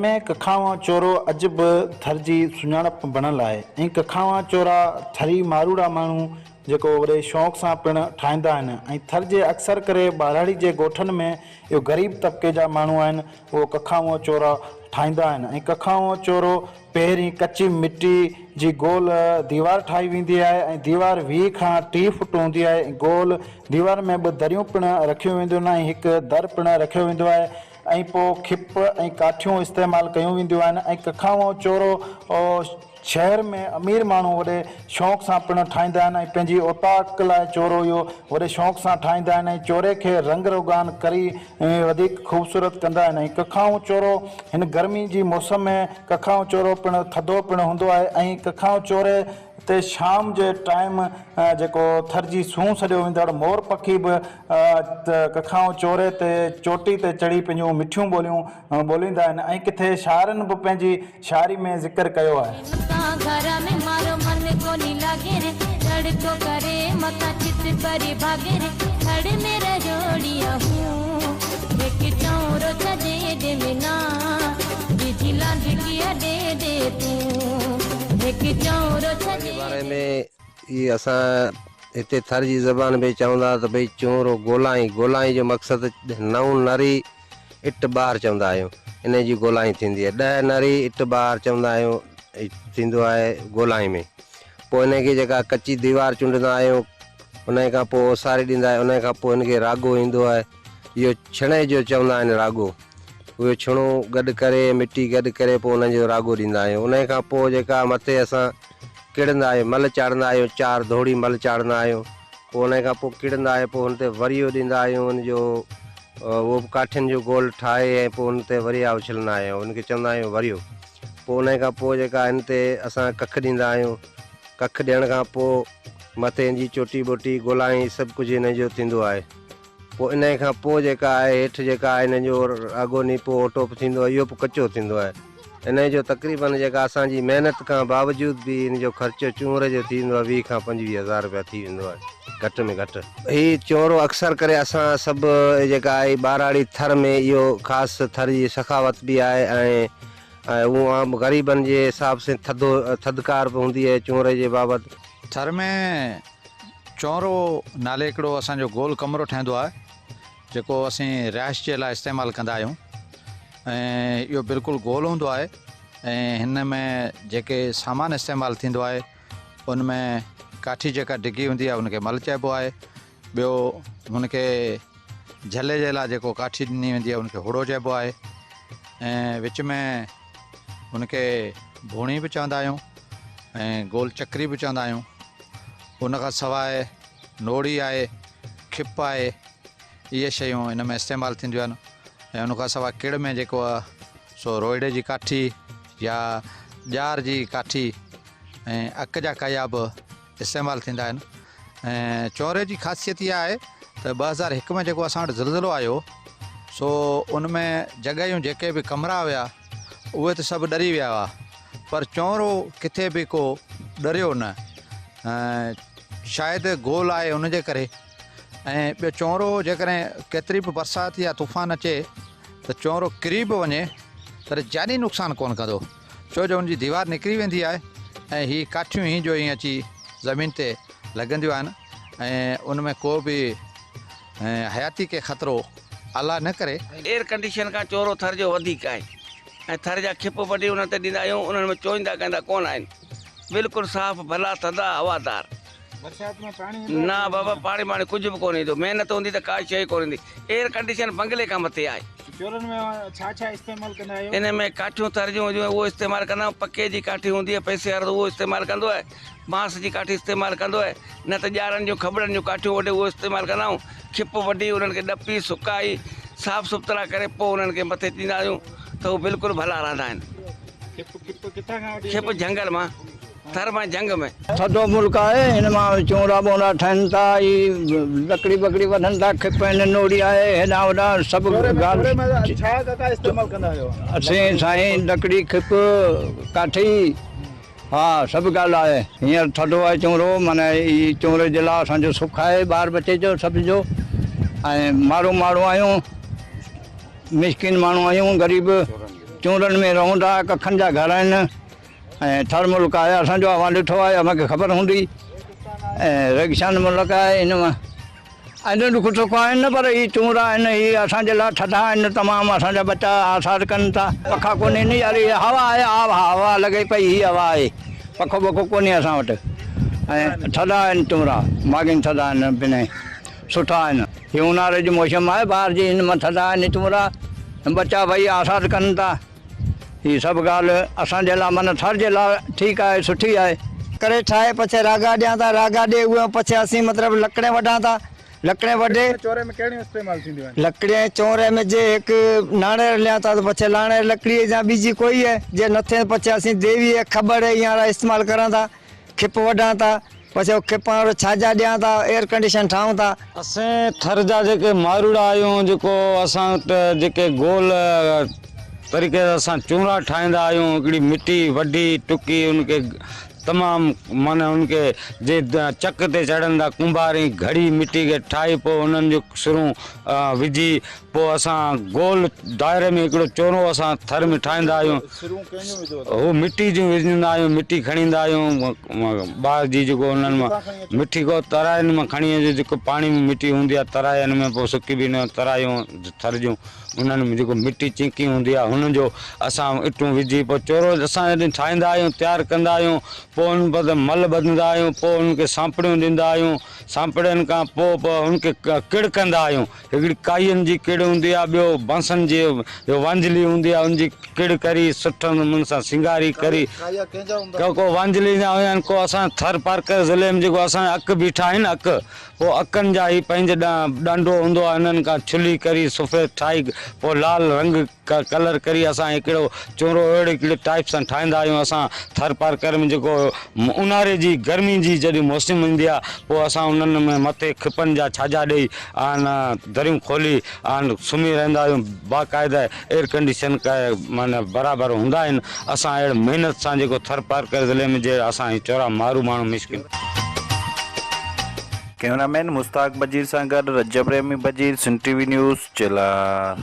۾ ڪکاوان چورو اڄ به ٿر جي سڃاڻپ بڻيل آهي ۽ ڪکاوان چورا ٿري ماروئڙا ماڻهو جيڪو وڏي شوق سان پڻ ٺاهيندا آهن ۽ ٿر جي اڪثر ڪري ٻهراڙي جي ڳوٺن ۾ اهو غريب طبقي جا ماڻهو آهن اهو ڪکاوان چورا ٺاهيندا آهن ۽ ڪکاوان چورو پهرين ڪچي مٽي جي گول ديوار ٺاهي ويندي آهي ۽ ديوار 20 کان 30 فوٽ هوندي آهي ۽ گول ديوار ۾ ٻه دريون پڻ رکيون وينديون آهن ۽ هڪ در پڻ رکيو ويندو آهي ۽ پوء کپ ۽ ڪاٺيون استعمال ڪيون وينديون آهن ۽ ڪکاوان چورو شهر ۾ امير ماڻهو وڏي شوق سان پڻ ٺاهيندا آهن ۽ پنهنجي اوطاق لاء چورو اهو وڏي شوق سان ٺاهيندا آهن ۽ چوري کي رنگ روغان ڪري وڌيڪ خوبصورت ڪندا آهن ۽ ڪکائون چورو هن گرمي جي موسم ۾ ڪکائون چورو پڻ ٿڌو پڻ هوندو آهي ۽ ڪکائون چوري تي شام جي ٽائيم جيڪو ٿر جي سونهن سڏيو ويندڙ مور پکي به ڪکائون چوري تي چوٽي تي چڙهي پنهنجون مٺيون ٻوليون ٻوليندا آهن ۽ ڪٿي شاعرن به پنهنجي شاعري ۾ ذڪر ڪيو آهي. جي باري ۾ اهي اسان هتي ٿر جي زبان ۾ چوندا ته ڀئي چونرو گولائين گولائين جو مقصد نئون نري it ٻاهر چوندا آهيون انهي جي گولائي ٿيندي آهي ڏهه نري it ٻاهر چوندا آهيون ٿيندو آهي گولائي ۾ پوء انهي کي جيڪا ڪچي ديوار چونڊندا آهيون انهي کان پوء اوساري ڏيندا آهيون انهي کان پوء ان کي راڳو ايندو آهي اهو ڇڻي جو چوندا آهن راڳو اهو ڇڻو گڏ ڪري مٽي گڏ ڪري پوء انهي جو راڳو ڏيندا آهيون انهي کان پوء جيڪا مٿي اسان ڪڙندا آهيون مل چاڙهندا آهيون چار ڌوڙي مل چاڙهندا آهيون پوء انهي کان پوء ڪڙندا آهيون پوء ان تي وريو ڏيندا آهيون ان جو اهو به ڪاٺين جو گول ٺاهي ۽ پوء ان تي وريا اڇلندا آهيون ان کي چوندا آهيون وريو پوء انهي کان پوء جيڪا ان تي اسان ڪک ڏيندا آهيون ڪک ڏيڻ کان پوء مٿي ان جي چوٽي ٻوٽي گولائي سڀ ڪجهه انهي جو ٿيندو آهي پوء انهي کان پوء جيڪا آهي هيٺ جيڪا آهي انهي جو اڳو نيپو اوٽو به ٿيندو آهي اهو به ڪچو ٿيندو آهي انهي جو تقريبن جيڪا اسان جي محنت کان باوجود به ان جو خرچو چونئر جو ٿي ويندو آهي 20 کان 25 هزار رپيا ٿي ويندو آهي گهٽ ۾ گهٽ. هي چونئرو اڪثر ڪري اسان سڀ جيڪا آهي ٻهراڙي ٿر ۾ اهو خاص ٿر جي سخاوت به آهي ۽ اهو عام غريبن جي حساب سين ٿڌو ٿڌڪار به هوندي آهي چونئري جي بابت. ٿر ۾ چونئرو نالي هڪڙو اسان جو گول ڪمرو ٺهندو آهي جيڪو اسين رهائش جي لاء استعمال ڪندا آهيون. ۽ اهو بلڪل گول هوندو آهي ۽ هن ۾ جيڪي سامان استعمال ٿيندو آهي ان ۾ ڪاٺي جيڪا ڊگهي هوندي آهي ان کي مل چئبو آهي ٻيو هن کي جهلي جي لاء جيڪو ڪاٺي ڏني ويندي آهي ان کي هڙو چئبو آهي ۽ وچ ۾ هن کي ڀوڻي به چوندا آهيون ۽ گول چڪري به چوندا آهيون ان کان سواء نوڙي آهي کپ آهي اهي شيون هن ۾ استعمال ٿينديون آهن ۽ ان کان سواء ڪڙ ۾ جيڪو آهي سو روئڙي جي ڪاٺي يا ڄار جي ڪاٺي ۽ اڪ جا ڪيا به استعمال ٿيندا آهن ۽ چونري جي خاصيت اها آهي ته 2001 ۾ جيڪو اسان وٽ زلزلو آيو سو ان ۾ جڳهيون جيڪي به ڪمرا هيا اهي ته سڀ ڏري ويا هئا پر چونرو ڪٿي به ڪو ڏريو نه شايد گول آهي ان جي ڪري ۽ ٻيو چونرو جيڪڏهن ڪيتري به برسات يا طوفان اچي ته چونرو ڪري به وڃي پر جاني نقصان ڪونه ڪندو ڇو جو ان جي ديوار نڪري ويندي آهي ۽ هي ڪاٺيون هين جو هين اچي زمين تي لڳنديون آهن ۽ ان ۾ ڪو به حياتي کي خطرو الله نه ڪري. ايئر ڪنڊيشن کان چورو ٿر جو وڌيڪ آهي ۽ ٿر جا کپ وڍي انهن تي ڏيندا آهيون انهن ۾ چوئيندا ڪندا ڪونه آهن بلڪل صاف ڀلا ٿڌا هوادار. برسات ۾ پاڻي ايندو آهي نه بابا پاڻي ٻاڻي ڪجهه به ڪونه ايندو محنت هوندي ته ڪا شيء ڪونه ايندي ايئر ڪنڊيشن بنگلي کان مٿي آهي. چورن ۾ ڇا ڇا استعمال ڪندا آهيو؟ ان ۾ ڪاٺيون ٿر جون هونديون آهن اهو استعمال ڪندا آهيون پڪي جي ڪاٺي هوندي آهي پئسي وارو ته اهو استعمال ڪندو آهي بانس جي ڪاٺي استعمال ڪندو آهي نه ته ڄارن جون کٻڙن جون ڪاٺيون وڍي اهو استعمال ڪندا آهيون کپ وڍي انهن کي ڏپي سڪائي صاف سٿرا ڪري پوء انهن کي مٿي ڏيندا آهيون ته هو بلڪل ڀلا رهندا آهن. کپ کپ ڪٿان کان وٺي کپ جهنگل مان. ٿر مان جهنگ ۾. ٿڌو ملڪ آهي، هن مان چونرا ٻونرا ٺهن ٿا، هي لڪڙي ٻڪڙي وڍن ٿا، کپ هن نوڙي آهي، هيڏانهن هوڏانهن سڀ ڳالهه. ڇا ڪاڪا استعمال ڪندا آهيو؟ اسين سائين لڪڙي، کپ، ڪاٺي، ها سڀ ڳالهه آهي. هينئر ٿڌو آهي چونرو، معنيٰ هي چونري جي لاء اسان جو سک آهي، ٻار ٻچي جو سڀ جو ۽ مارو ماڻهو آهيون. مسڪين ماڻهو آهيون غريب. چونرن ۾ رهون ٿا، ڪکن جا گهر آهن ۽ ٿر ملڪ آهي اسان جو، اوهان ڏٺو آهي، اوهان کي خبر هوندي ۽ ريگستان ملڪ آهي، هن مان ۽ ڏک سک آهن نه پر هي چونرا آهن، هي اسان جي لاء ٿڌا آهن تمام، اسان جا ٻچا آسار ڪن ٿا. پکا ڪونهن نه يار، هي هوا آهي، آب هوا لڳي پئي، هي هوا آهي، پکو بکو ڪونهي اسان وٽ ۽ ٿڌا آهن چونرا، ماڳهين ٿڌا آهن بنهه سٺا آهن. هي اونهاري جي موسم آهي، بهار جي هن مان ٿڌا آهن چونرا، ٻچا ڀئي آسار ڪن ٿا. هي سڀ ڳالهه اسان جي لاء معنيٰ ٿر جي لاء ٺيڪ آهي سٺي آهي. ڪري ٺاهي پڇي راڳا ڏيان ٿا راڳا ڏي اهي پڇي اسين مطلب لڪڙين وڍان ٿا لڪڙين وڍي. چوري ۾ ڪهڙيون استعمال ٿينديون آهن؟ لڪڙين چونري ۾ جي هڪ ناڻير ليان ٿا ته پڇي لاڻير لڪڙي يا ٻيجي ڪوئي هي جي نه ٿئي ته پڇي اسين ديوي هي کٻڙ هي ايان را استعمال ڪران ٿا کپ وڍان ٿا پڇي کپان رو ڇاجا ڏيان ٿا ايئر ڪنڊيشن ٺاهون ٿا. اسين ٿر جا جيڪي ماروئڙا آهيون جيڪو اسان وٽ جيڪي گول طريقي سان اسان چونرا ٺاهيندا آهيون هڪڙي مٽي وڍي ٽڪي ان کي تمام معنيٰ ان کي جي چڪ تي چڙهندا ڪنڀار ۽ گهڙي مٽي کي ٺاهي پوء انهن جو سرون وجهي پوء اسان گول دائري ۾ هڪڙو چونرو اسان ٿر ۾ ٺاهيندا آهيون. سرون ڪنهن جون وجهو ٿا؟ هو مٽي جون وجهندا آهيون، مٽي کڻي ايندا آهيون ٻاهر جي جيڪو انهن مان مٺي ڪو تراين مان کڻي اچو جيڪو پاڻي ۾ مٽي هوندي آهي تراين ۾ پوء سڪي به نه ترايون ٿر جون انهن ۾ جيڪو مٽي چينڪي هوندي آهي هن جو اسان اٽون وجهي پوء چورو اسان جڏهن ٺاهيندا آهيون تيار ڪندا آهيون پوء ان بعد مل ٻڌندا آهيون پوء ان کي سانپڙيون ڏيندا آهيون سانپڙين کان پوء پوء ان کي ڪڙ ڪندا آهيون هڪڙي ڪائين جي ڪڙ هوندي آهي ٻيو بانسن جي جو وانجلي هوندي آهي ان جي ڪڙ ڪري سٺن نموني سان سينگاري ڪري ڪو ڪو وانجلي جا هيا آهن ڪو اسان ٿر پارڪر ضلعي ۾ جيڪو اسان جا اڪ بيٺا آهن اڪ پوء اڪن جا هي پنهنجي ڏانڊو هوندو آهي انهن کان ڇلي ڪري سفيد ٺاهي پوء لال رنگ ڪلر ڪري اسان هڪڙو چونرو اهڙي هڪڙي ٽائيپ سان ٺاهيندا آهيون اسان ٿرپارڪر ۾ جيڪو اونهاري جي گرمي جي جڏهن موسم ايندي آهي پوء اسان انهن ۾ مٿي کپن جا ڇاڄا ڏئي آن دريون کولي آن سمهي رهندا آهيون باقاعده ايئر ڪنڊيشن معنيٰ برابر هوندا آهن اسان اهڙي محنت سان جيڪو ٿرپارڪر ضلعي ۾ جي اسان هي چورا مارو ماڻهو مسڪين. ڪئميرا مين مشتاق بجير سان گڏ Rajab Rehmi Bajeer, Sindh T V news, Chelar.